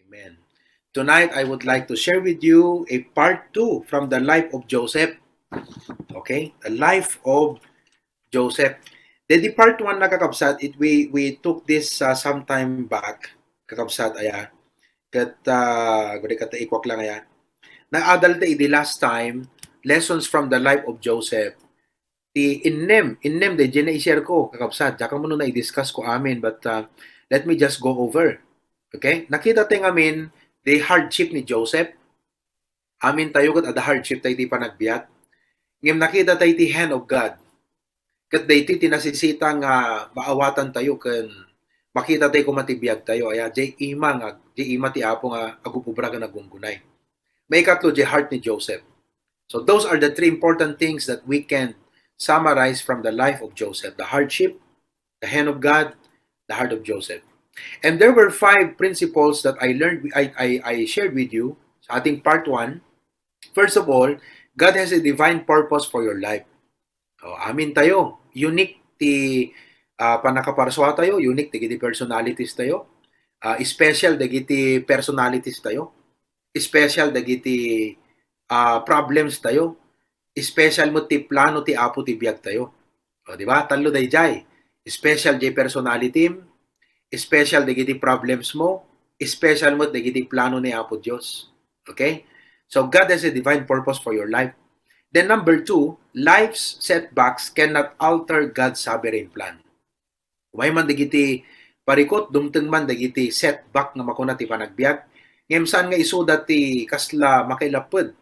Amen. Tonight, I would like to share with you a part 2 from the life of Joseph. Okay? The life of Joseph. The part 1 na kakabsat, we took this some time back. Kakabsat, aya. Gudi kata ikwak lang aya. Na-adult the last time, lessons from the life of Joseph. In name, de dyan na-share ko, kakabsat. Diyan mo na i-discuss ko amin, but let me just go over. Okay? Nakita tayo ngamin, the hardship ni Joseph. Amin tayo kat ada hardship tayo di panagbiat. Ngem nakita tayo ti hand of God. Kat dayti tinasisita nga maawatan tayo ken makita tayo kumatibiyag tayo. Aya jay ima ti apo nga agupubra ka nagunggunay. May katlo jay heart ni Joseph. So those are the three important things that we can summarize from the life of Joseph. The hardship, the hand of God, the heart of Joseph. And there were 5 principles that I learned, I shared with you sa ating part 1. First of all, God has a divine purpose for your life. So, amin tayo. Unique ti panakaparswa tayo. Unique ti giti personalities tayo. Special dagiti personalities tayo. Special dagiti problems tayo. Special mo ti plano ti apo ti biag tayo. O, di ba? Talo dayjay. Special di personality, special dagiti problems mo, special mo dagiti plano ni apo Dios. Okay? So God has a divine purpose for your life. Then number 2, life's setbacks cannot alter God's sovereign plan. May man dagiti parikot, dumteng man dagiti setback nga makuna ti panagbiag. Ngem saan nga isudat ti kasla makilapped.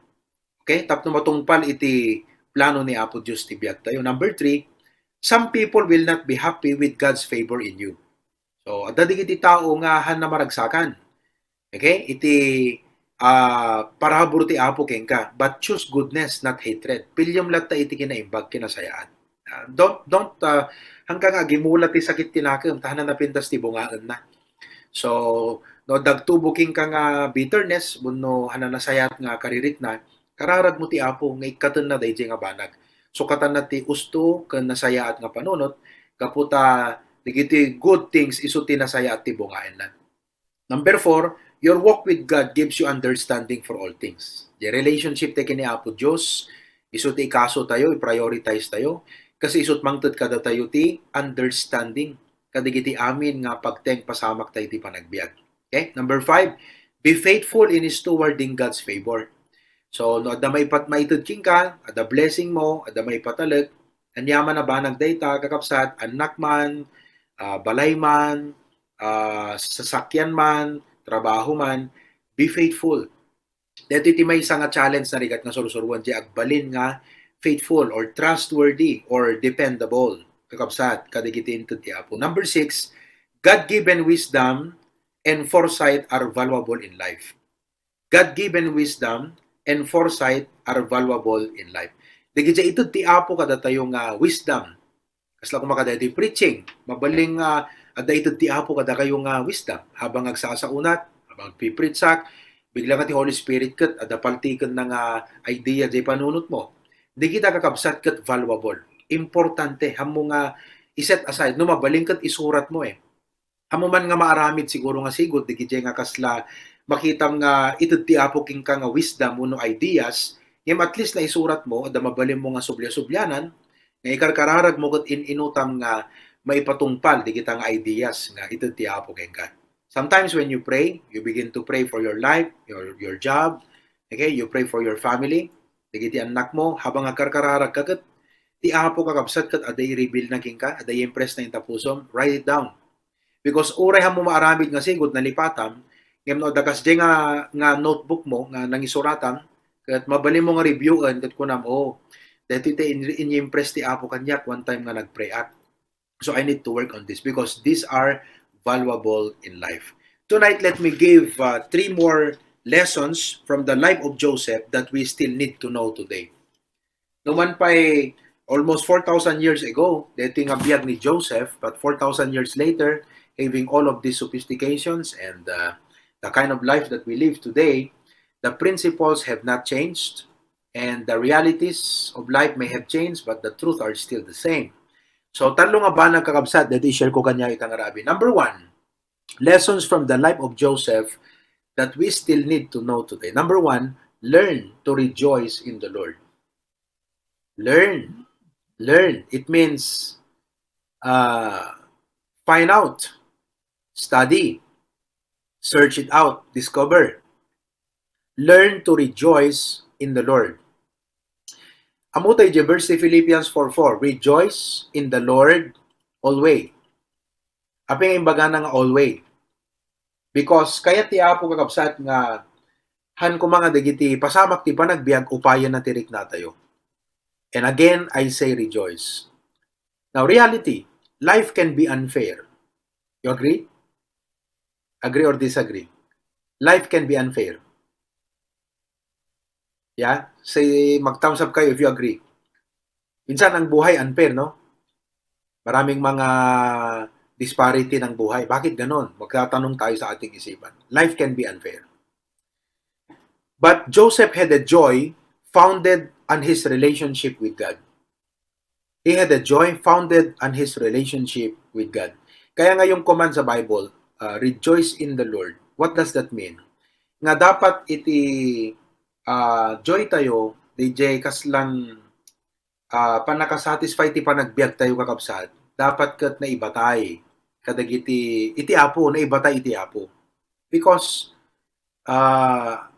Okay? Tapno matungpal iti plano ni Apo Diyos ti biag tayo. Number 3, some people will not be happy with God's favor in you. So, adda digiti tao nga han na maragsakan. Okay? Iti parahabor ti Apo ken ka, but choose goodness, not hatred. Pilyom latta iti kinaimbag kinasayaan. Don't hanggang agimulat ti sakit tinakam tahanan na pintas ti bungaan na. So, no dagtubuking ka nga bitterness wenno hananasayat nga karirit na, kararag mo ti Apo nga ikaten na dayjay nga banag. So katan na ti usto ken nasayaat nga panunot kaputa digiti good things isu ti nasayaat ti bungaen na. Number 4, your walk with God gives you understanding for all things. The relationship ti kini Apo Dios isu ti ikaso tayo, i-prioritize tayo kasi isut mangted kada tayo ti understanding kadigiti amin nga pagteng pasamak tayo ti panagbiag. Okay? Number 5, be faithful in stewarding God's favor. So, no, ada may maitud king ka, ada blessing mo, ada may patalag, anyaman na banag dayta, kakapsat, anak man, balay man, sasakyan man, trabaho man, be faithful. Dito iti may isang challenge na rigat nga surusuruan di agbalin nga faithful or trustworthy or dependable. Kakapsat, kadigiti into ti Apo. Number 6, God-given wisdom and foresight are valuable in life. God-given wisdom and foresight are valuable in life. Digiti ito ti Apo kada tayo nga wisdom. Kasla kung makada iti preaching, mabaling ada ito ti Apo kada kayo nga wisdom. Habang agsasaunat, habang pipritsak, bigla ka ti Holy Spirit kat, ada paltikan na nga idea di panunot mo. Di kita kakabsat kat valuable. Importante, hamo nga iset aside. No mabaling kat isurat mo Hamo man nga maaramid siguro nga sigod, di kita nga kasla makitang nga itud ti Apo king ka nga wisdom uno ideas, ngem at least na isurat mo, ada mabalim mo nga subya-subyanan, nga ikarkararag mo kat inutam nga maipatungpal di kita nga ideas nga itud ti Apo king ka. Sometimes when you pray, you begin to pray for your life, your job, okay? You pray for your family, digiti anak mo, habang akarkararag ka kat, ti Apo kakabsat kat aday reveal na king ka, aday impress na intapusom, write it down. Because uray mo maaramid nga sigod na lipatam, ngem no dakas di nga notebook mo nga nangisuratan ket mabalin mo nga reviewan ket kunam dito ite in-impress ti Apo kanyak one time nga nagpray at. So I need to work on this because these are valuable in life. Tonight let me give 3 more lessons from the life of Joseph that we still need to know today. Naman pa almost 4,000 years ago, dito nga biyag ni Joseph, but 4,000 years later, having all of these sophistications and the kind of life that we live today, the principles have not changed and the realities of life may have changed but the truth are still the same. So, talo nga ba nagkakabsat? Dito i-share ko kanya itang arabi. Number 1, lessons from the life of Joseph that we still need to know today. Number one, learn to rejoice in the Lord. Learn. Learn. It means uh, find out, study, search it out, discover. Learn to rejoice in the Lord. Amo tayo verse si Philippians 4:4. Rejoice in the Lord always. Aping imbaga nga always. Because kaya ti apo kakabsat nga han ko mga dagiti pasamak ti panagbiag upayan na tirik na tayo. And again, I say rejoice. Now, reality, life can be unfair. You agree? Agree or disagree? Life can be unfair. Yeah? Say, mag-thumbs up kayo if you agree. Minsan, ang buhay unfair, no? Maraming mga disparity ng buhay. Bakit ganon? Magtatanong tayo sa ating isipan. Life can be unfair. But Joseph had a joy founded on his relationship with God. He had a joy founded on his relationship with God. Kaya nga yung command sa Bible, rejoice in the Lord. What does that mean? Nga dapat iti joy tayo, DJ kaslang panakasatisfy ti panagbiag tayo kakabsat, dapat kat na ibatay. Kadagiti iti apo, na ibatay iti apo. Because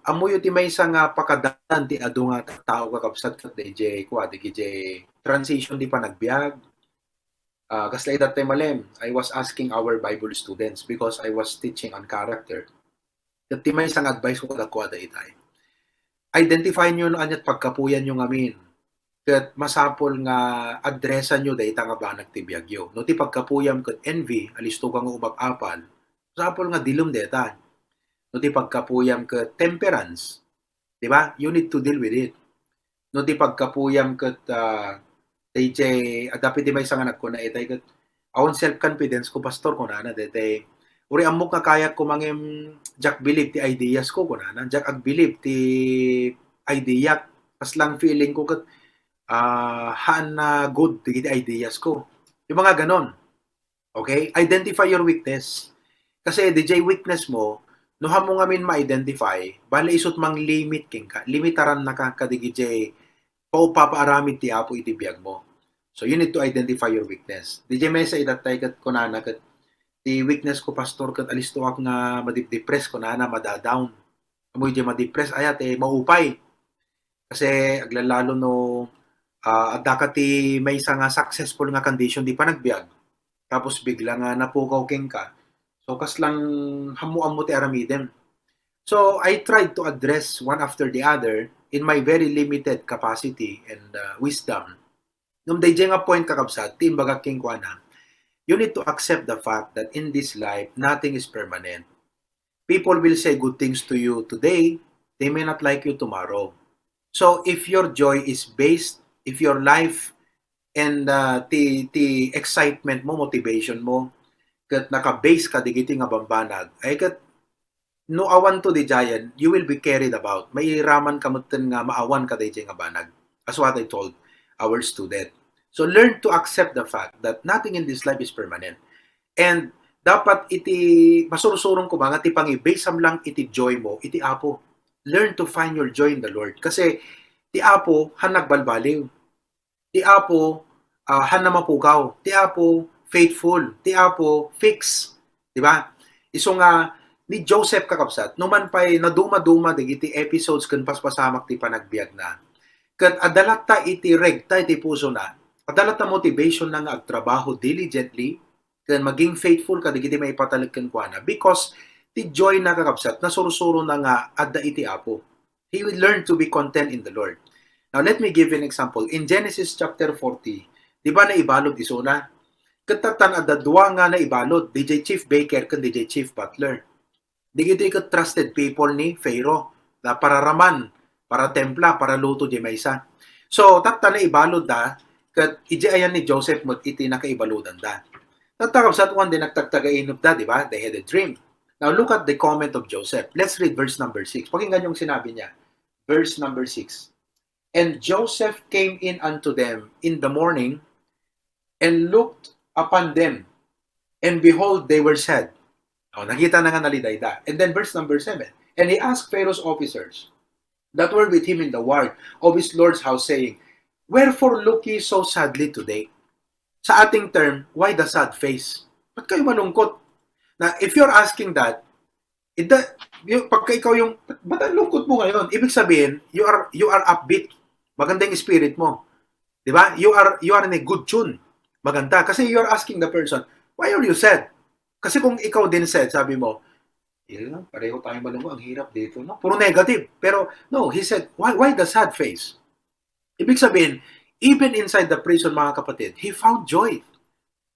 amuyo ti may isang pakadan ti adu nga tao kakabsat kat DJ kwa DJ transition di panagbiag. Kasi that time malem, I was asking our Bible students because I was teaching on character. Kat ti may isang advice ko kadakwa da itay. Identify nyo no anyat pagkapuyan nyo ngamin. Kat masapol nga adresan nyo da ita nga ba nagtibiyagyo. No ti pagkapuyam kat envy, alisto ka nga umag-apal, masapol nga dilum deta. No ti pagkapuyam kat temperance, di ba? You need to deal with it. No ti pagkapuyam kat DJ, dapat di may isang anak ko na itay kat awan self-confidence ko, pastor ko na dete. Uri amok nga kaya ko mangim Jack believe ti ideas ko na. Jack ag believe ti idea. Pas lang feeling ko kat haan na good ti ideas ko. Yung mga ganon. Okay? Identify your weakness. Kasi DJ weakness mo, no mo nga min ma-identify, bala isot mang limit king ka. Limitaran na ka DJ papaaramid ti apo iti biyag mo. So you need to identify your weakness. DJ Mesa idatay kat kunana kat ti weakness ko pastor kat alisto ako nga madip-depress kunana madadown. Amoy di ma-depress ayat maupay. Kasi aglalalo no adda ka ti may isa nga successful nga condition di pa nagbiag. Tapos bigla nga napukaw king ka. So kas lang hamuan mo ti aramidem. So I tried to address one after the other in my very limited capacity and wisdom. Nung DJ nga point kakabsat, timbaga king kuana, you need to accept the fact that in this life, nothing is permanent. People will say good things to you today, they may not like you tomorrow. So if your joy is based, if your life and the excitement mo, motivation mo, kat naka-base ka digiti nga bambanag, ay kat no awan to di giant, you will be carried about. May raman kamutin nga maawan ka DJ nga banag. As what I told our student. So learn to accept the fact that nothing in this life is permanent. And dapat iti masursurong ko mga ti pangibasam lang iti joy mo, iti apo. Learn to find your joy in the Lord. Kasi ti apo han nagbalbaliw. Ti apo han na mapukaw. Ti apo faithful. Ti apo fix. Di ba? Iso nga ni Joseph kakabsat, numan pa'y naduma-duma digiti episodes kan paspasamak ti panagbiag na. Kat adalat ta iti regta iti puso na, adalat ta motivation na nga agtrabaho diligently, kan maging faithful ka digiti may ipatalag kan kuana, because ti joy na kakabsat, nasurusuro na nga adda iti apo. He will learn to be content in the Lord. Now let me give you an example. In Genesis chapter 40, di ba na ibalod iso na? Katatan adda dua nga na ibalod, DJ Chief Baker kan DJ Chief Butler. Digiti ka trusted people ni Pharaoh na pararaman, para templa, para luto di maysa. So, tatta na ibalod da, kat iji ayan ni Joseph mo iti nakaibaludan da. Tatakap sa tuwan din nagtagtagainop da, di ba? They had a dream. Now, look at the comment of Joseph. Let's read verse number 6. Pakinggan yung sinabi niya. Verse number 6. And Joseph came in unto them in the morning and looked upon them, and behold, they were sad. Oh, nakita na nga nalidayda. And then verse number 7. And he asked Pharaoh's officers that were with him in the ward of his Lord's house, saying, "Wherefore look ye so sadly today?" Sa ating term, why the sad face? Ba't kayo malungkot? Na if you're asking that, pagka ikaw yung, ba't ang lungkot mo ngayon? Ibig sabihin, you are upbeat. Maganda yung spirit mo. Di ba? You are in a good tune. Maganda. Kasi you're asking the person, why are you sad? Kasi kung ikaw din sad, sabi mo, pareho tayo malungkot, ang hirap dito. No? Puro negative. Pero no, he said, why the sad face? Ibig sabihin, even inside the prison, mga kapatid, he found joy.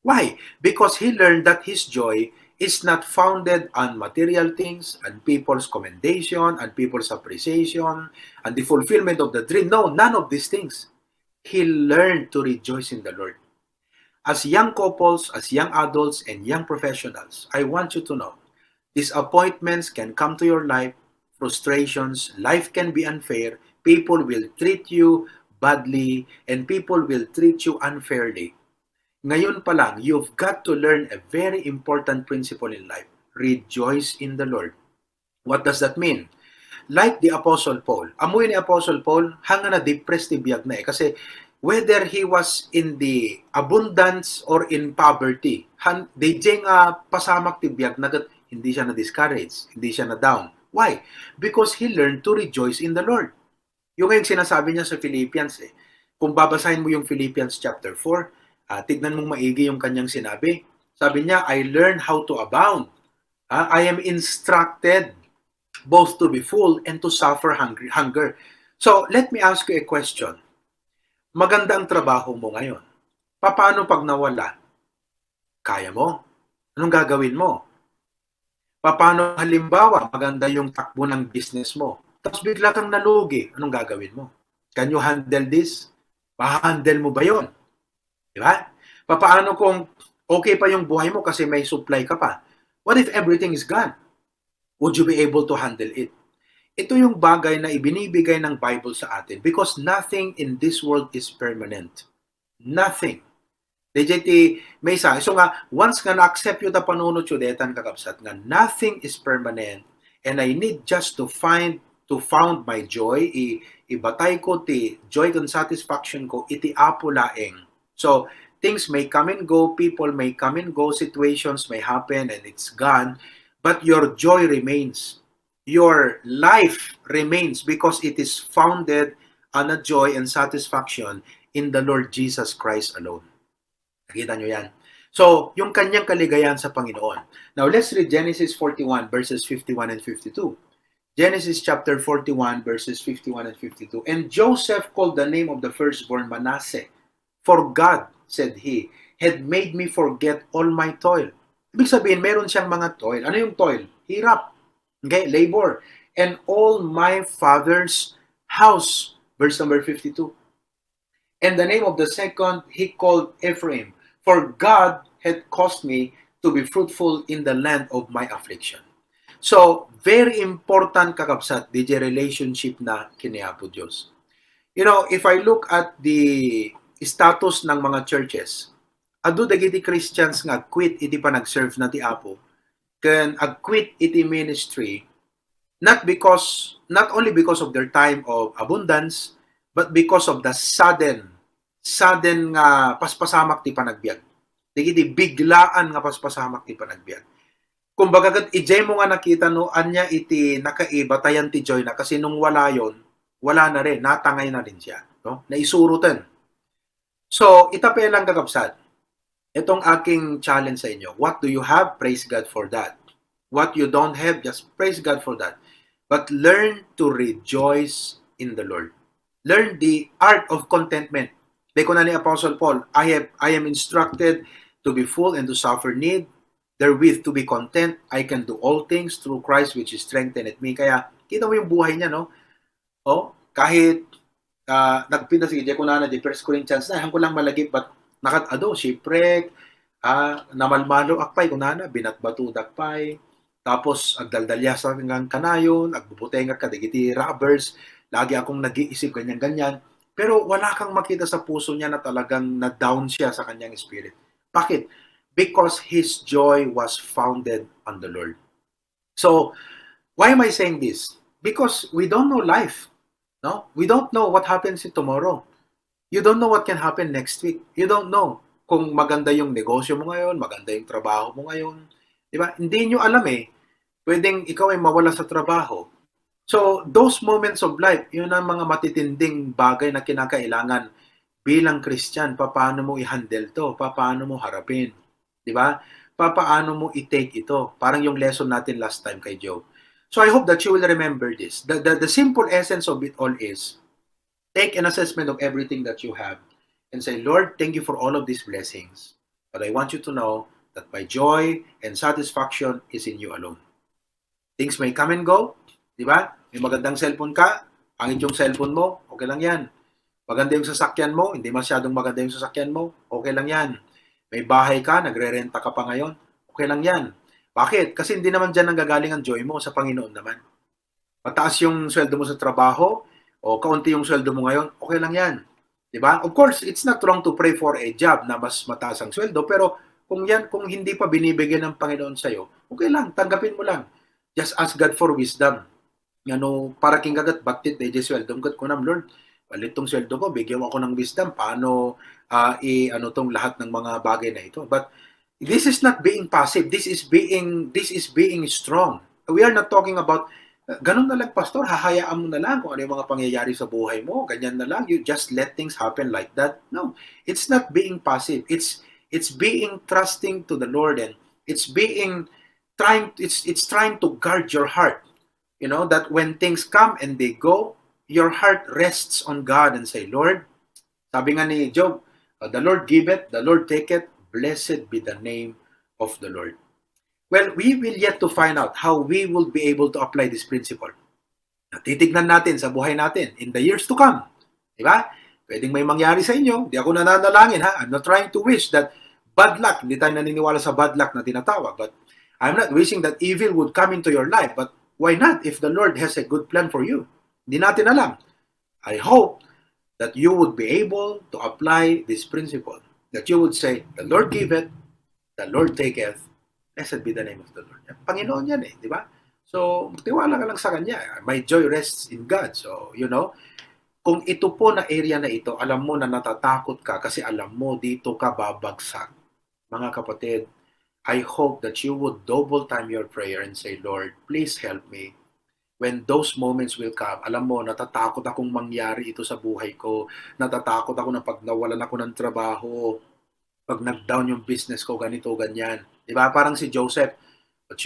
Why? Because he learned that his joy is not founded on material things, and people's commendation, and people's appreciation, and the fulfillment of the dream. No, none of these things. He learned to rejoice in the Lord. As young couples, as young adults, and young professionals, I want you to know, disappointments can come to your life, frustrations, life can be unfair, people will treat you badly, and people will treat you unfairly. Ngayon pa lang, you've got to learn a very important principle in life. Rejoice in the Lord. What does that mean? Like the Apostle Paul. Amoy ni Apostle Paul, hanga na depressed ti biyag na eh. Kasi whether he was in the abundance or in poverty, DJ nga pasamak ti biyag na hindi siya na-discourage, hindi siya na-down. Why? Because he learned to rejoice in the Lord. Yung ngayong sinasabi niya sa Philippians eh. Kung babasahin mo yung Philippians chapter 4, tignan mong maigi yung kanyang sinabi. Sabi niya, I learned how to abound. I am instructed both to be full and to suffer hunger. So, let me ask you a question. Maganda ang trabaho mo ngayon. Paano pag nawala? Kaya mo? Anong gagawin mo? Paano halimbawa, maganda yung takbo ng business mo? Tapos bigla kang nalugi. Anong gagawin mo? Can you handle this? Pa-handle mo ba yon? Di ba? Paano kung okay pa yung buhay mo kasi may supply ka pa? What if everything is gone? Would you be able to handle it? Ito yung bagay na ibinibigay ng Bible sa atin because nothing in this world is permanent. Nothing. DJT, may isa. So nga, once nga na-accept yung panunod yung detan kakabsat nga, nothing is permanent and I need just to found my joy, ibatay ko ti joy and satisfaction ko, iti apo laeng. So, things may come and go, people may come and go, situations may happen and it's gone, but your joy remains. Your life remains because it is founded on a joy and satisfaction in the Lord Jesus Christ alone. Nakita nyo yan? So, yung kanyang kaligayahan sa Panginoon. Now, let's read Genesis 41 verses 51 and 52. Genesis chapter 41 verses 51 and 52. And Joseph called the name of the firstborn Manasseh. For God, said he, had made me forget all my toil. Ibig sabihin, meron siyang mga toil. Ano yung toil? Hirap. Okay, labor. And all my father's house. Verse number 52. And the name of the second he called Ephraim. For God had caused me to be fruitful in the land of my affliction. So, very important kakabsat, DJ relationship na kiniapo Diyos. You know, if I look at the status ng mga churches, adu dagiti Christians nga quit iti pa nag-serve na ti Apo, can quit iti ministry, not only because of their time of abundance, but because of the sudden nga paspasamak ti panagbiag. Digiti biglaan nga paspasamak ti panagbiag. Kumbaga kat ijay mo nga nakita no anya iti nakaibatayan ti joy na kasi nung wala yon, wala na rin, natangay na rin siya, no? Naisurutan. So, itape lang kakabsat. Itong aking challenge sa inyo. What do you have? Praise God for that. What you don't have, just praise God for that. But learn to rejoice in the Lord. Learn the art of contentment. Like na ni Apostle Paul, I am instructed to be full and to suffer need, therewith to be content. I can do all things through Christ which is strengthened me. Kaya, kita mo yung buhay niya, no? Oh, kahit nagpinda si Jeko na di 1 Corinthians na, ko lang malagip, but shipwreck, namalmalo akpay, kunana, binatbatudak pay, tapos agdaldalya sa hanggang kanayon, agbubutenga ka, digiti robbers, lagi akong nag-iisip ganyan-ganyan, pero wala kang makita sa puso niya na talagang na-down siya sa kanyang spirit. Bakit? Because his joy was founded on the Lord. So, Why am I saying this? Because we don't know life. No? We don't know what happens tomorrow. You don't know what can happen next week. You don't know kung maganda yung negosyo mo ngayon, maganda yung trabaho mo ngayon. Di ba? Hindi nyo alam eh. Pwedeng ikaw ay mawala sa trabaho. So, those moments of life, yun ang mga matitinding bagay na kinakailangan bilang Christian. Paano mo i-handle to? Paano mo harapin? Di ba? Paano mo i-take ito? Parang yung lesson natin last time kay Joe. So, I hope that you will remember this. The simple essence of it all is, take an assessment of everything that you have and say, Lord, thank you for all of these blessings. But I want you to know that my joy and satisfaction is in you alone. Things may come and go, di ba? May magandang cellphone ka, pangit yung cellphone mo, okay lang yan. Maganda yung sasakyan mo, hindi masyadong maganda yung sasakyan mo, okay lang yan. May bahay ka, nagre-renta ka pa ngayon, okay lang yan. Bakit? Kasi hindi naman dyan nanggagaling ang joy mo, sa Panginoon naman. Mataas yung sweldo mo sa trabaho, o kaunti yung sweldo mo ngayon, okay lang yan. Diba? Of course, it's not wrong to pray for a job na mas mataas ang sweldo, pero kung hindi pa binibigyan ng Panginoon sa'yo, okay lang, tanggapin mo lang. Just ask God for wisdom. Para kinggagat batit de sweldo kat kunam, Lord, palit tong sweldo ko, bigyan mo ako ng wisdom, paano tong lahat ng mga bagay na ito. But this is not being passive, this is being strong. We are not talking about ganun na lang, pastor, hahayaan mo na lang kung ano yung mga pangyayari sa buhay mo, ganyan na lang, you just let things happen like that. No, it's not being passive. It's being trusting to the Lord, and it's trying to guard your heart. That when things come and they go, your heart rests on God and say, Lord, sabi nga ni Job, the Lord giveth, the Lord taketh, blessed be the name of the Lord. Well, we will yet to find out how we will be able to apply this principle. Titignan natin sa buhay natin in the years to come. Diba? Pwedeng may mangyari sa inyo. Di ako nananalangin, ha? I'm not trying to wish that bad luck. Hindi tayo naniniwala sa bad luck na tinatawag. But I'm not wishing that evil would come into your life. But why not if the Lord has a good plan for you? Hindi natin alam. I hope that you would be able to apply this principle. That you would say, the Lord giveth, the Lord taketh, blessed be the name of the Lord. Panginoon yan di ba? So, tiwala ka lang sa Kanya. My joy rests in God. So, kung ito po na area na ito, alam mo na natatakot ka kasi alam mo dito ka babagsak. Mga kapatid, I hope that you would double time your prayer and say, Lord, please help me. When those moments will come, alam mo, natatakot akong mangyari ito sa buhay ko. Natatakot ako na pag nawalan ako ng trabaho, pag nag-down yung business ko, ganito, ganyan. Diba? Parang si Joseph. But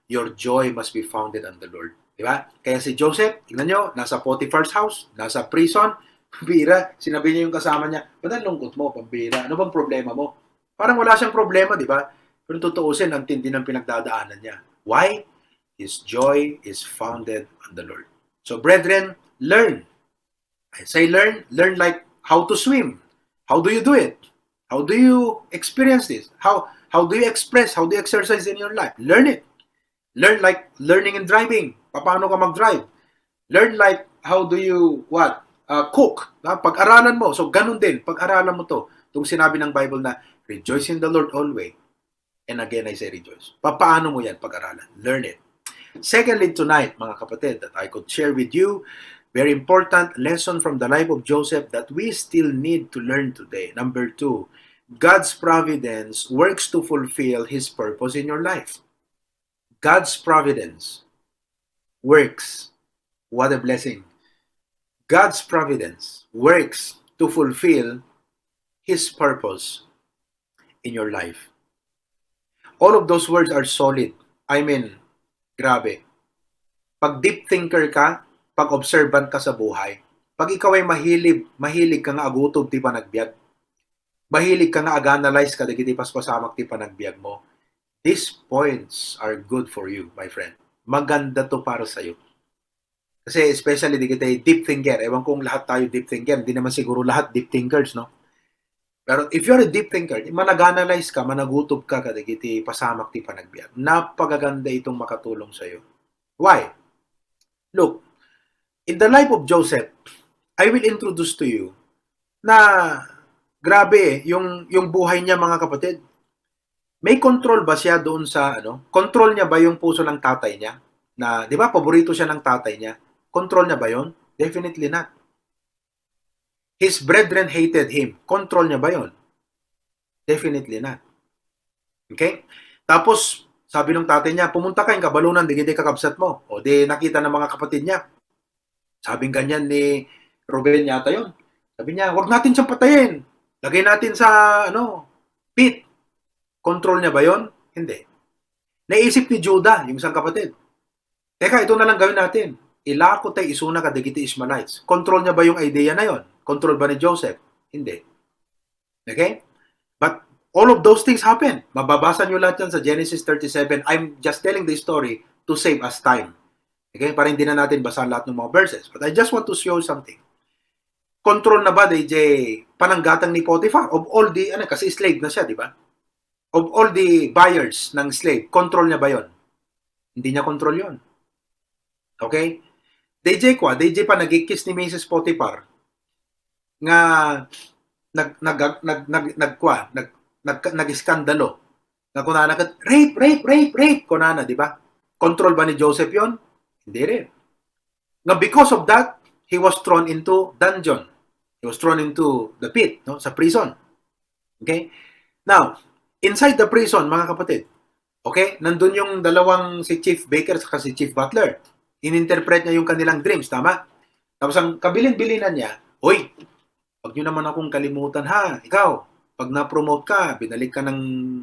your joy must be founded on the Lord. Diba? Kaya si Joseph, tingnan nyo, nasa Potiphar's house, nasa prison, pambira, sinabi niya yung kasama niya, ba't ang lungkot mo, pambira? Ano bang problema mo? Parang wala siyang problema, diba? Pero tutuusin, ang tindi ng pinagdadaanan niya. Why? His joy is founded on the Lord. So, brethren, learn. I say learn like how to swim. How do you do it? How do you experience this? How do you express? How do you exercise in your life? Learn it. Learn like learning and driving. Paano ka mag-drive? Learn like how do you cook. Pag-aralan mo. So ganun din. Pag-aralan mo to. Itong sinabi ng Bible na rejoice in the Lord always. And again, I say rejoice. Paano mo yan pag-aralan? Learn it. Secondly, tonight, mga kapatid, that I could share with you, very important lesson from the life of Joseph that we still need to learn today. Number 2, God's providence works to fulfill His purpose in your life. God's providence works. What a blessing. God's providence works to fulfill His purpose in your life. All of those words are solid. I mean, grabe. Pag deep thinker ka, pag observant ka sa buhay, pag ikaw ay mahilig ka nga agutob ti panagbiag, mahilig ka nga ag-analyze ka, dagiti paspasamak ti panagbiag mo, these points are good for you, my friend. Maganda to para sa'yo. Kasi especially di kita deep thinker. Ewan kung lahat tayo deep thinker. Hindi naman siguro lahat deep thinkers, no? Pero if you're a deep thinker, manag-analyze ka, managutob ka, kadagiti pasamak ti panagbiag. Napakaganda itong makatulong sa'yo. Why? Look, in the life of Joseph, I will introduce to you na grabe yung buhay niya, mga kapatid. May control ba siya doon sa control niya ba yung puso ng tatay niya? na, di ba, paborito siya ng tatay niya. Control niya ba yon? Definitely not. His brethren hated him. Control niya ba yon? Definitely not. Okay? Tapos, sabi ng tatay niya, pumunta ka yung kabalunan, di kakabsat mo. O di nakita ng mga kapatid niya. Sabing ganyan ni Ruben yata yon. Sabi niya, wag natin siyang patayin. Lagay natin sa, pit. Control niya ba yon? Hindi. Naisip ni Judah, yung isang kapatid. Teka, ito na lang gawin natin. Ilako tayo isuna ka digiti Ishmaelites. Control niya ba yung idea na yon? Control ba ni Joseph? Hindi. Okay? But all of those things happen. Mababasa nyo lahat yan sa Genesis 37. I'm just telling the story to save us time. Okay? Para hindi na natin basahan lahat ng mga verses. But I just want to show something. Control na ba, DJ, pananggatang ni Potiphar? Of all the, kasi slave na siya, di ba? Of all the buyers ng slave, control niya ba yon? Hindi niya control yon. Okay? DJ pa nagkikiss ni Mrs. Potiphar nga nag-iskandalo. Na kunana rape kunana, di ba? Control ba ni Joseph yon? Hindi rin. Nga because of that, he was thrown into dungeon. He was thrown into the pit, sa prison. Okay? Now, inside the prison, mga kapatid, okay, nandun yung dalawang si Chief Baker at si Chief Butler. Ininterpret niya yung kanilang dreams, tama? Tapos ang kabilin-bilinan niya, hoy, wag nyo naman akong kalimutan ha, ikaw, pag na-promote ka, binalik ka ng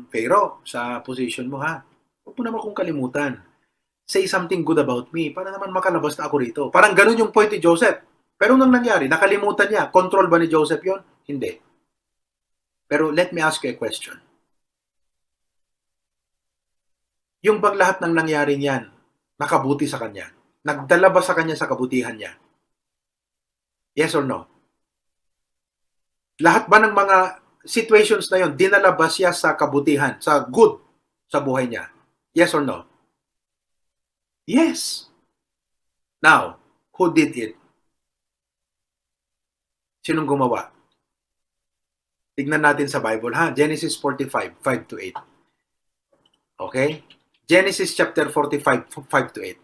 Pharaoh sa position mo ha. Huwag mo naman akong kalimutan. Say something good about me para naman makalabas na ako rito. Parang ganun yung point ni Joseph. Pero nang nangyari, nakalimutan niya. Control ba ni Joseph yon? Hindi. Pero let me ask you a question. Yung bang lahat ng nangyari niyan, nakabuti sa kanya? Nagdala ba sa kanya sa kabutihan niya? Yes or no? Lahat ba ng mga situations na yon, dinala ba siya sa kabutihan, sa good sa buhay niya? Yes or no? Yes. Now, who did it? Sinong gumawa? Tignan natin sa Bible, ha? Genesis 45, 5 to 8. Okay? Genesis chapter 45, 5 to 8.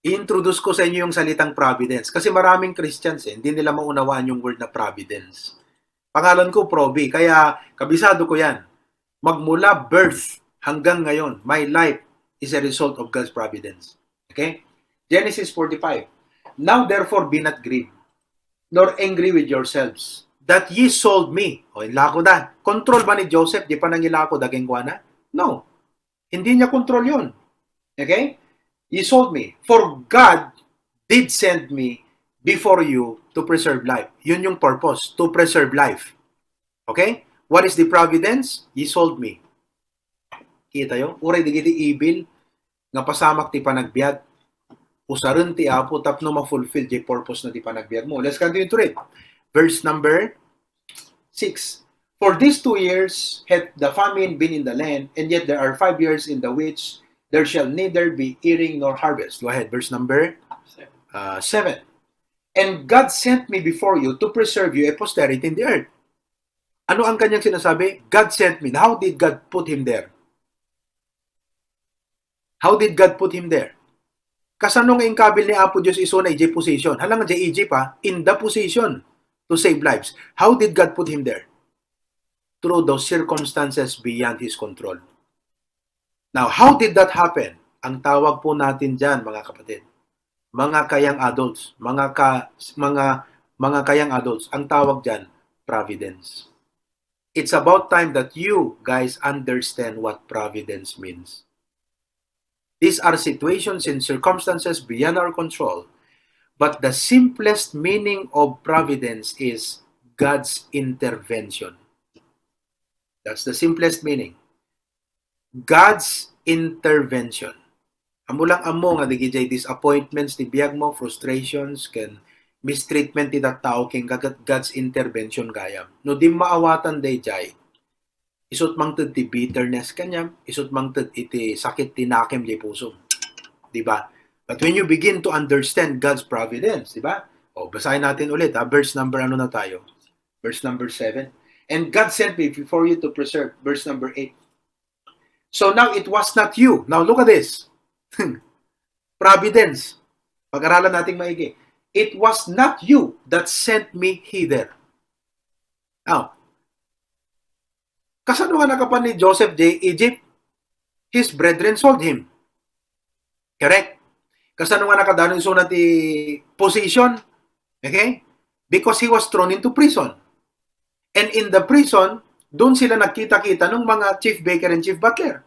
I-introduce ko sa inyo yung salitang providence. Kasi maraming Christians, hindi nila maunawaan yung word na providence. Pangalan ko, Provy. Kaya, kabisado ko yan. Magmula birth hanggang ngayon, my life is a result of God's providence. Okay? Genesis 45. Now therefore be not grieved, nor angry with yourselves, that ye sold me. O, inlako na. Control ba ni Joseph? Di pa nang ilako daging kuwana? No. Hindi niya control yun. Okay? Ye sold me. For God did send me before you to preserve life. Yun yung purpose, to preserve life. Okay? What is the providence? Ye sold me. Kita yun? Uray digiti ibil, nga pasamak ti panagbiad, usaron ti apo tapno ma-fulfill the purpose na ti panagbiad mo. Let's continue to read. Verse number 6. For these 2 years hath the famine been in the land, and yet there are 5 years in the which there shall neither be earing nor harvest. Go ahead, verse number 7. And God sent me before you to preserve you a posterity in the earth. Ano ang kanyang sinasabi? God sent me. How did God put him there? How did God put him there? Kasano nga ingkabil ni Apo Diyos iso na ije position? Halang nga ije pa, in the position to save lives. How did God put him there? Through those circumstances beyond his control. Now, how did that happen? Ang tawag po natin dyan, mga kapatid, mga kayang adults, mga kayang adults, ang tawag dyan, providence. It's about time that you guys understand what providence means. These are situations and circumstances beyond our control. But the simplest meaning of providence is God's intervention. That's the simplest meaning. God's intervention. Amo lang amo nga digijay disappointments, tibiyag mo, frustrations, can mistreatment ti tao king God's intervention gayam. No di maawatan day jay. Isut mang ted ti bitterness kanyam, isut mang ted iti sakit tinakem di puso. Di ba? But when you begin to understand God's providence, di ba? O, basahin natin ulit, ha? Verse number ano na tayo? Verse number 7. And God sent me before you to preserve. Verse number 8. So now it was not you. Now look at this. Providence. Pag-aralan natin maigi. It was not you that sent me hither. Now, kasano nga nakapan ni Joseph J. Egypt? His brethren sold him. Correct? Kasano nga nakadanon so ti position? Okay? Because he was thrown into prison. And in the prison, doon sila nagkita-kita ng mga chief baker and chief butler.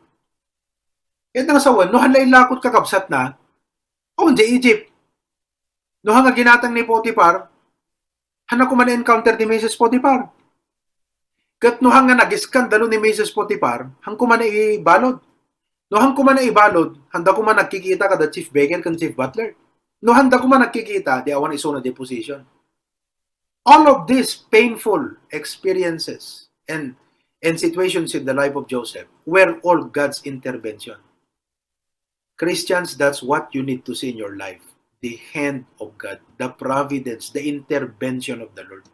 Kaya nga sawan, no hanlay lakot kakabsat na, di Egypt. No hanga ginatang ni Potiphar, hana ko man encounter ni Mrs. Potiphar. Kat no hanga nag-iskandalo ni Mrs. Potiphar, hang ko man ibalod. No hang ko man ibalod, handa ko man nagkikita kada chief baker kan chief butler. No handa ko man nagkikita, di awan iso na deposition. All of these painful experiences and situations in the life of Joseph were all God's intervention. Christians, that's what you need to see in your life. The hand of God, the providence, the intervention of the Lord.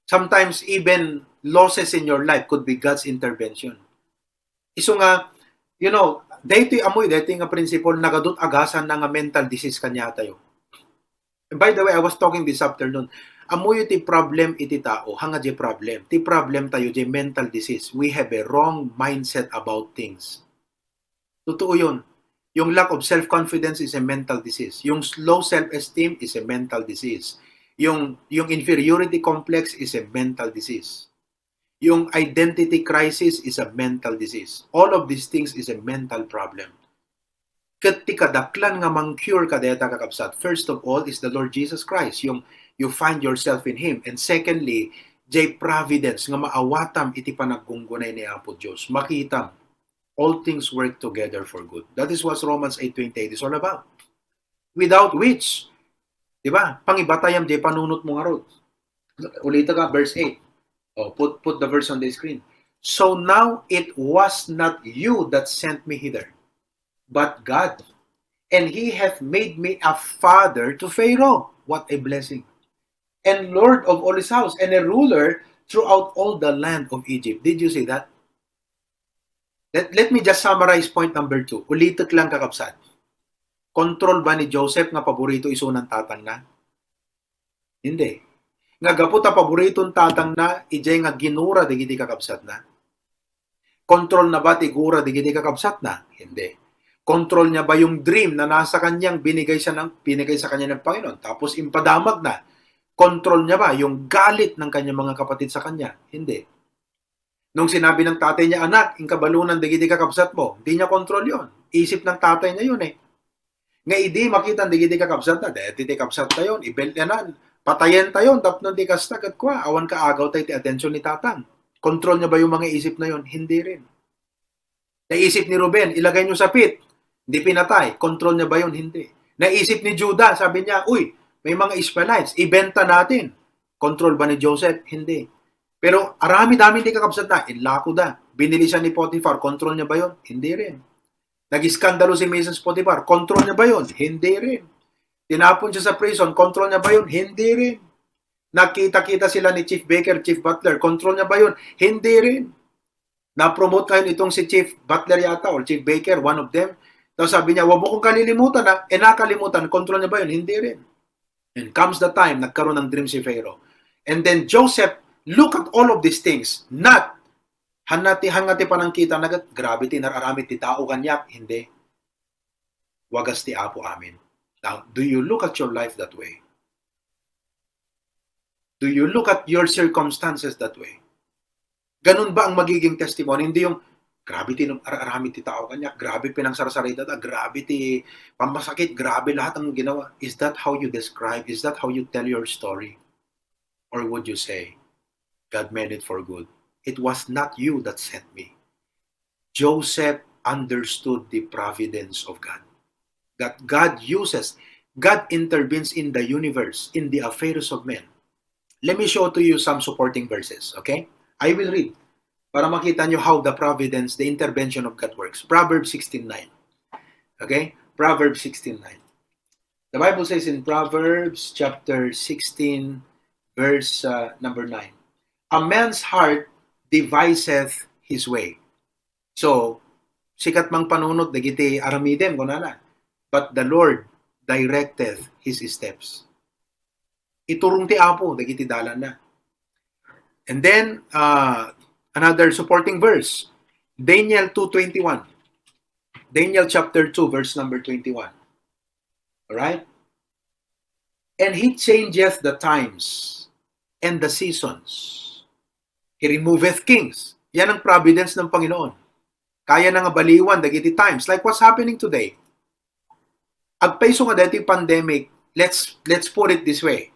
Sometimes even losses in your life could be God's intervention. Iso nga, dito amoy, dito nga principle, nagadot agasan na nga mental disease kanya tayo. And by the way, I was talking this afternoon, amoy ti problem iti tao, hanga di problem. Ti problem tayo, di mental disease. We have a wrong mindset about things. Totoo yun. Yung lack of self-confidence is a mental disease. Yung low self-esteem is a mental disease. Yung inferiority complex is a mental disease. Yung identity crisis is a mental disease. All of these things is a mental problem. Ketika daklan nga mang-cure ka deta kakabsat, first of all is the Lord Jesus Christ. Yung you find yourself in Him. And secondly, jay providence nga maawatam iti panagunggunay ni Apo Diyos. Makitam, all things work together for good. That is what Romans 8:28 is all about. Without which, di ba, pangibatayam jay panunot mo nga rod. Ulita ka, verse 8. Put the verse on the screen. So now it was not you that sent me hither, but God. And He hath made me a father to Pharaoh. What a blessing. And Lord of all his house, and a ruler throughout all the land of Egypt. Did you see that? Let me just summarize point number 2. Ulitot lang kakabsat. Control ba ni Joseph nga paborito iso ng tatang na? Hindi. Nga gapot a paboritong tatang na, ijay nga ginura di giti kakabsat na. Control na ba ti gura di giti kakabsat na? Hindi. Control niya ba yung dream na nasa kanyang binigay sa kanya ng Panginoon? Tapos impadamag na. Control niya ba yung galit ng kanyang mga kapatid sa kanya? Hindi. Nung sinabi ng tatay niya, anak, inkabalunan digiti kakabsat mo, hindi niya control yon. Isip ng tatay niya yun eh. Nga idi makita digiti kakabsat na, dahil kakabsat na yun, ibel na patayen tayo, tapos di kastak at kwa, awan ka agaw tayo ti atensyon ni tatang. Control niya ba yung mga isip na yun? Hindi rin. Naisip ni Ruben, ilagay niyo sa pit, hindi pinatay. Control niya ba yun? Hindi. Naisip ni Judah, sabi niya, uy, may mga Ishmaelites, ibenta natin. Control ba ni Joseph? Hindi. Pero arami-dami hindi kakabsat na, inlako da. Binili siya ni Potiphar, control niya ba yun? Hindi rin. Nag-iskandalo si Mrs. Potiphar, control niya ba yun? Hindi rin. Tinapon siya sa prison, control niya ba yun? Hindi rin. Nakita-kita sila ni Chief Baker, Chief Butler, control niya ba yun? Hindi rin. Na-promote ngayon itong si Chief Butler yata or Chief Baker, one of them. Tapos sabi niya, wag mo kong kalilimutan na, nakalimutan, control niya ba yun? Hindi rin. And comes the time, nagkaroon ng dream si Pharaoh. And then Joseph, look at all of these things, not hangati pa nang kita nagat, grabe ti nararamit ti tao kanyak, hindi. Wagas ti Apo amin. Now, do you look at your life that way? Do you look at your circumstances that way? Ganun ba ang magiging testimony? Hindi yung, grabe ti nararamit ti tao kanyak, grabe pinangsarsarita ta, grabe ti pamasakit, grabe lahat ang ginawa. Is that how you describe? Is that how you tell your story? Or would you say, God meant it for good? It was not you that sent me. Joseph understood the providence of God. That God intervenes in the universe, in the affairs of men. Let me show to you some supporting verses, okay? I will read para makita nyo how the providence, the intervention of God works. Proverbs 16:9. Okay? Proverbs 16:9. The Bible says in Proverbs chapter 16, verse number 9. A man's heart deviseth his way. So, sikat mang panunot dagiti aramiden kunana. But the Lord directeth his steps. Iturong ti Apo dagiti dalan na. And then another supporting verse, Daniel 2:21. Daniel chapter 2 verse number 21. All right? And he changeth the times and the seasons. He removeth kings. Yan ang providence ng Panginoon. Kaya na nga baliwan dagiti times. Like what's happening today. Agpaiso nga dati pandemic, let's put it this way.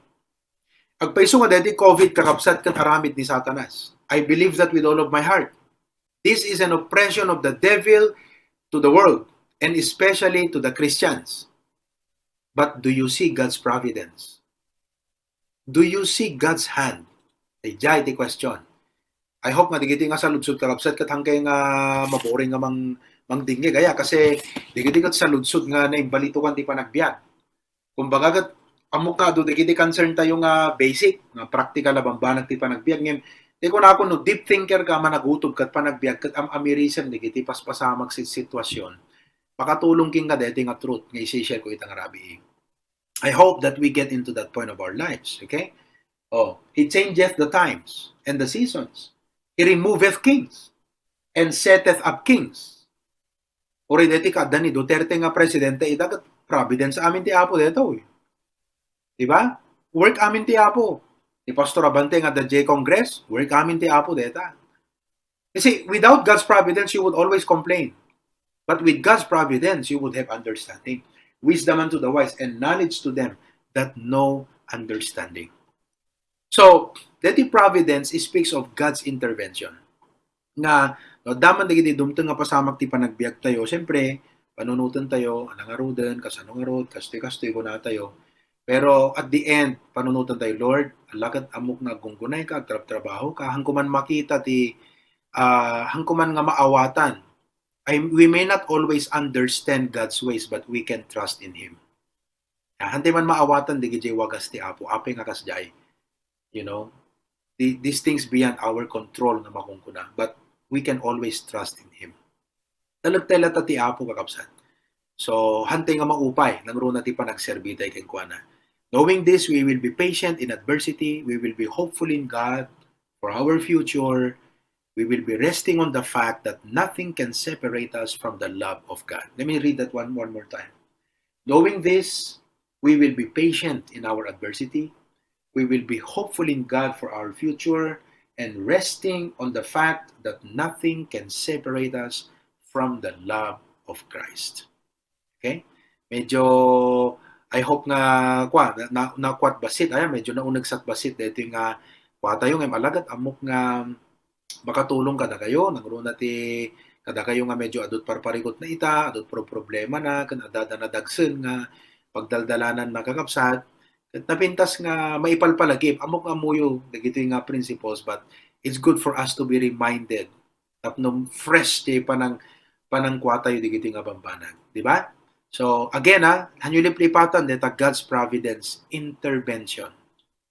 Agpaiso nga dati COVID kakapsat kat aramid ni Satanas. I believe that with all of my heart. This is an oppression of the devil to the world and especially to the Christians. But do you see God's providence? Do you see God's hand? Jay the question. I hope nga digiti nga sa ludsud karabsat kat hangkay nga maboring nga mangdingge gaya kasi digiti kat sa ludsud nga naimbalitukan ti panagbiag. Kumbaga kat amok ka do digiti concern tayo nga basic nga practical na bambanag ti panagbiag ngem di ko na ako no deep thinker ka managutob kat panagbiag kat amirisan digiti paspasamag si sitwasyon. Makatulong king nga deti nga truth nga i-share ko itang rabi. I hope that we get into that point of our lives, okay? Oh, he changeth the times and the seasons. He removeth kings and setteth up kings. Uri deti kada ni Duterte nga presidente idagat providence amin ti Apo deto. Diba? Work amin ti Apo. Ni Pastor Abante nga the J Congress, work amin ti Apo deta. Kasi without God's providence you would always complain. But with God's providence you would have understanding. Wisdom unto the wise and knowledge to them that know understanding. So, deti providence speaks of God's intervention. Nga, no, daman dagiti dumteng nga pasamak ti panagbiag tayo, siyempre, panunutan tayo, anang aruden, kasanong arod, kastoy ko na tayo. Pero at the end, panunutan tayo, Lord, alakat amok nga gunggunay ka, trabaho ka, hangkuman makita ti, hangkuman nga maawatan. We may not always understand God's ways, but we can trust in Him. Hante man maawatan, di gijay wagas ti Apo, apay nga kasjay. You know, these things beyond our control na makungkuna, but we can always trust in Him. Talagtela ta ti Apo kakapsan. So, hante nga maupay, nang runa ti panagserbitay kay kuana. Knowing this, we will be patient in adversity, we will be hopeful in God for our future, we will be resting on the fact that nothing can separate us from the love of God. Let me read that one more time. Knowing this, we will be patient in our adversity. We will be hopeful in God for our future and resting on the fact that nothing can separate us from the love of Christ. Okay? Medyo, I hope nga, nakwat basit. Ay, medyo naunagsat basit. Dito yung tayo ngayon alagat, amok nga, makatulong kada kayo nagruna ti kada kayo nga medyo adot parparikot na ita adot problema na kan adada na dagsen nga pagdaldalanan makakapsat ket napintas nga maipalpalagip amok nga muyo dagiti nga principles but it's good for us to be reminded tapno fresh ti panang kwatayo digiti nga bambanag di ba so again hanyulip-lipatan deta God's providence intervention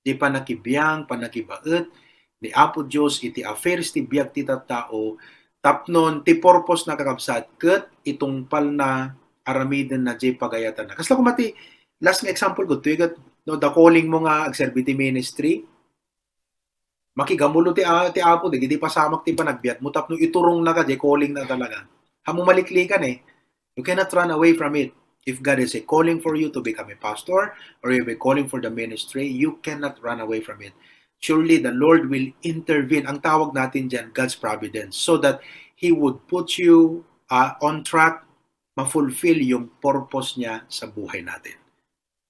di panakibiyang panakibaet ni Apo Diyos iti affairs ti biag ti tattao tapnon ti purpose na kakabsat ket itungpal na aramiden na jay pagayatan na. Kasla kumati last nga example ko tuigat no the calling mo nga agserbi ti ministry makigamulo ti Apo digiti pasamak ti panagbiat mo tapno iturong na ka jay calling na talaga. Hamo maliklikan you cannot run away from it. If God is calling for you to become a pastor or you be calling for the ministry, you cannot run away from it. Surely the Lord will intervene. Ang tawag natin dyan, God's providence. So that He would put you on track, ma-fulfill yung purpose niya sa buhay natin.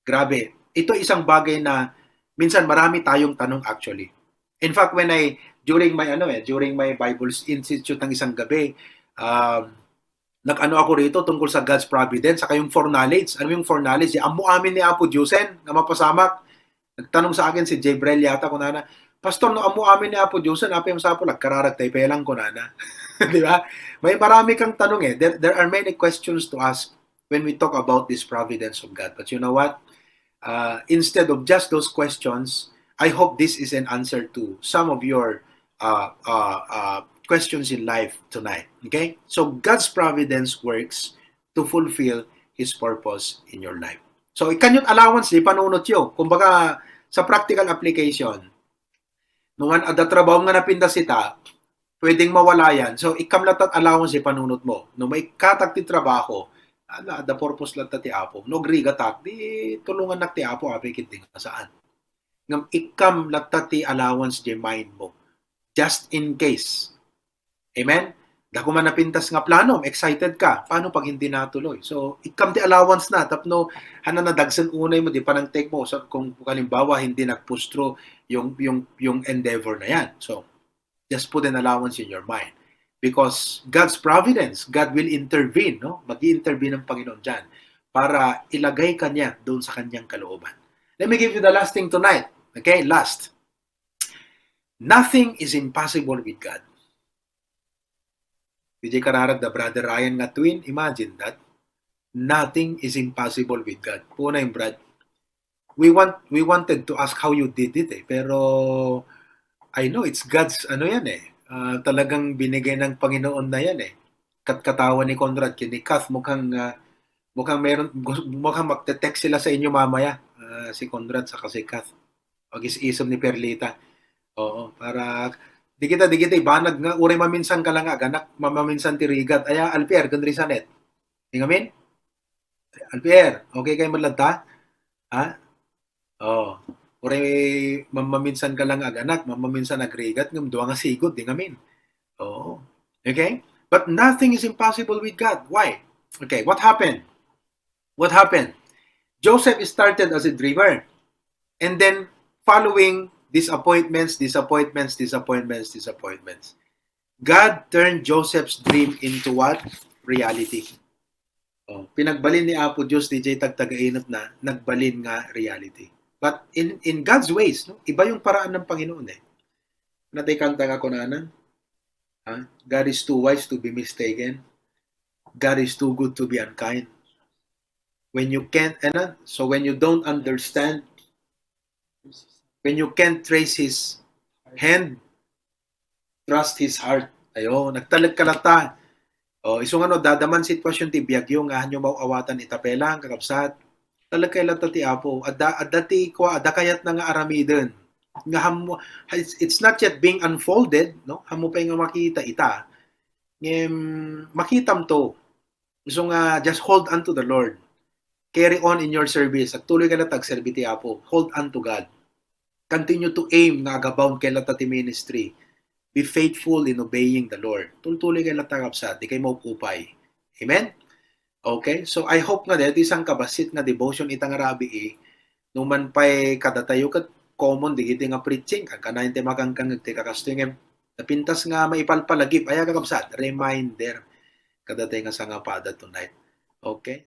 Grabe. Ito isang bagay na minsan marami tayong tanong actually. In fact, during my Bible Institute ng isang gabi, nag-ano ako rito tungkol sa God's providence, saka yung foreknowledge. Ano yung foreknowledge? Amo amin ni Apo Diyosen, nga mapasamak. Nagtanong sa akin si Jay Brel yata ko na, Pastor, no amo amin ni Apo Diyosen, apay mo sa Apo, nagkararag tayo pelang ko na. Di ba? May marami kang tanong There are many questions to ask when we talk about this providence of God. But you know what? Instead of just those questions, I hope this is an answer to some of your questions in life tonight. Okay? So God's providence works to fulfill His purpose in your life. So ikanyot allowance di panunot yo. Kumbaga sa practical application, nung ada trabaho nga napinda sita, pwedeng mawala yan. So ikamlatat allowance di panunot mo. No may katak ti trabaho, the purpose lang ti apo. No griga tak, di tulungan nak ti apo api kiting saan. Ngam ikam latat ti allowance di mind mo. Just in case. Amen? Dako man napintas nga plano, excited ka. Paano pag hindi natuloy? So, ikam ti allowance na. Tapno, hana na dagsan unay mo, di pa nang take mo. So, kung halimbawa, hindi nagpustro yung endeavor na yan. So, just put an allowance in your mind. Because God's providence, God will intervene, no? Mag-i-intervene ang Panginoon dyan para ilagay kanya doon sa kanyang kalooban. Let me give you the last thing tonight. Okay, last. Nothing is impossible with God. DJ Kararag, the brother Ryan nga twin, imagine that. Nothing is impossible with God. Puna yung Brad. We wanted to ask how you did it pero I know it's God's yan talagang binigay ng Panginoon na yan Katawan ni Conrad, kini Kath, mukhang magte-text sila sa inyo mamaya, si Conrad sa kasi Kath. Pag-is-isom ni Perlita. Oo, para di kita ibanag nga uray maminsan ka lang aganak mamaminsan tirigat aya Alpier kundri sanet. Tingamin? Alpier, okay kay madladta? Ha? Oh, uray mamaminsan ka lang aganak mamaminsan agrigat ngam duwa nga sigod tingamin. Oh. Okay? But nothing is impossible with God. Why? Okay, what happened? What happened? Joseph started as a dreamer. And then following disappointments. God turned Joseph's dream into what? Reality. Oh, pinagbalin ni Apo Diyos, DJ tagtagainot na, nagbalin nga reality. But in God's ways, no? Iba yung paraan ng Panginoon Natay kanta nga kunanan. God is too wise to be mistaken. God is too good to be unkind. When you can't, so when you don't understand, when you can't trace His hand, trust His heart. Ayo, nagtalag kalata. O, isong dadaman sitwasyon ti biyagyo nga hanyo mauawatan itapelang kakabsat. Talag kay lata ti Apo. Adda ti kwa, adda kayat na nga aramiden. Nga hamo, it's not yet being unfolded, no? Hamo pa nga makita ita. Makitam to. So nga, just hold on to the Lord. Carry on in your service. At tuloy ka na tag-serve ti Apo. Hold on to God. Continue to aim na agabound kay latati ministry. Be faithful in obeying the Lord. Tultuloy kay latagapsat, di kay maupupay. Amen? Okay? So I hope nga dito isang kabasit na devotion itang rabi numan pa'y kadatayo kat common di kiti nga preaching, ang kanayin te makangkang nagti kakastingem. Napintas nga maipalpalagip, aya kakabsat, reminder kadatay nga sa nga pada tonight. Okay?